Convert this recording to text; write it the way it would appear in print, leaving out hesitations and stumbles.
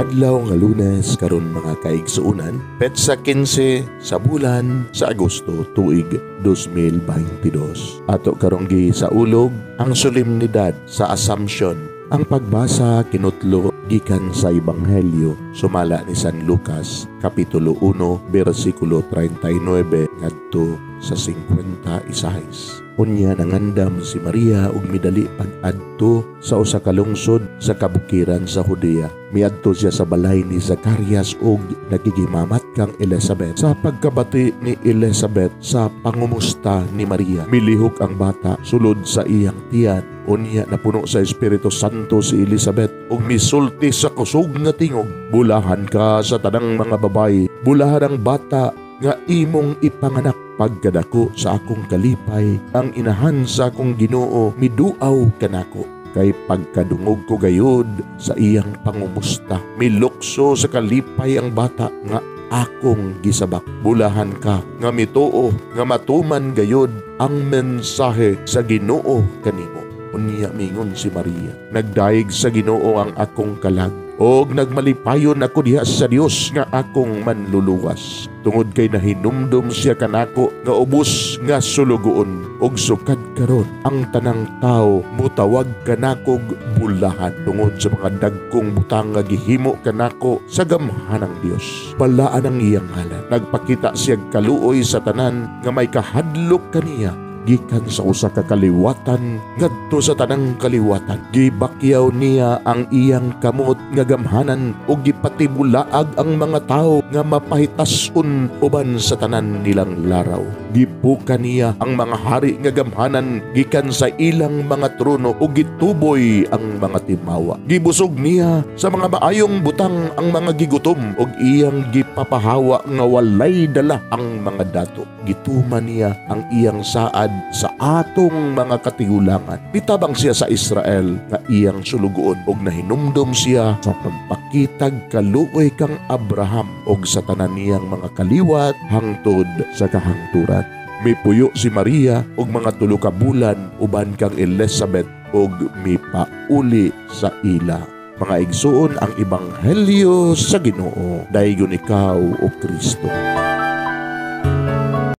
Adlaw nga Lunes karon, mga kaigsuonan, petsa 15 sa bulan sa Agosto, tuig 2022. Ato karong gisaulog ang solemnidad sa Assumption. Ang pagbasa kinutlo gikan sa Ebanghelyo sumala ni San Lucas, kapitulo 1, bersikulo 39 ngadto sa 56. Unya nangandam si Maria ug midali pag-adto sa usa ka lungsod sa kabukiran sa Judea. Miadto siya sa balay ni Zacarias ug nakigimamat kang Elizabeth. Sa pagkabati ni Elizabeth sa pangumusta ni Maria, milihok ang bata sulod sa iyang tiyan. Unya napuno sa Espiritu Santo si Elizabeth ug misulti sa kusog nga tingog, "Bulahan ka sa tanang mga babayi, bulahan ang bata nga imong ipanganak. Pagkadako sa akong kalipay, ang inahan sa akong Ginoo miduaw kanako. Kay pagkadungog ko gayud sa iyang pangumusta, milukso sa kalipay ang bata nga akong gisabak. Bulahan ka nga mituo nga matuman gayud ang mensahe sa Ginoo kanimo." Unya mingon si Maria, "Nagdayeg sa Ginoo ang akong kalag og nagmalipayon ako diha sa Dios nga akong manluluwas, tungod kay nahinumdum siya kanako nga ubos nga sulugoon, og sukad karon ang tanang tawo mutawag kanakog bulahan, tungod sa mga dagkong butang nga gihimo kanako sa gamhanang Dios. Balaan ang iyang ngalan. Nagpakita siya kaluoy sa tanan nga may kahadlok kaniya gikan sa usa ka kaliwatan ngadto sa tanang kaliwatan. Gibakyaw niya ang iyang kamot nga gamhanan ug gipatibulaag ang mga tawo nga mapahitason uban sa tanan nilang laraw. Gipuka niya ang mga hari nga gamhanan gikan sa ilang mga trono ug gituboy ang mga timawa. Gibusog niya sa mga maayong butang ang mga gigutom ug iyang gipapahawa nga walay dala ang mga dato. Gituman niya ang iyang saad sa atong mga katigulangan. Mitabang siya sa Israel nga iyang sulugoon ug nahinumdom siya sa pagpakitag kaluoy kang Abraham ug sa tanan niyang mga kaliwat hangtod sa kahangturan." Mipuyo si Maria og mga 3 ka bulan uban kang Elizabeth ug mipauli sa ila. Mga igsuon, ang ebanghelyo sa Ginoo. Daygon ikaw, o Kristo.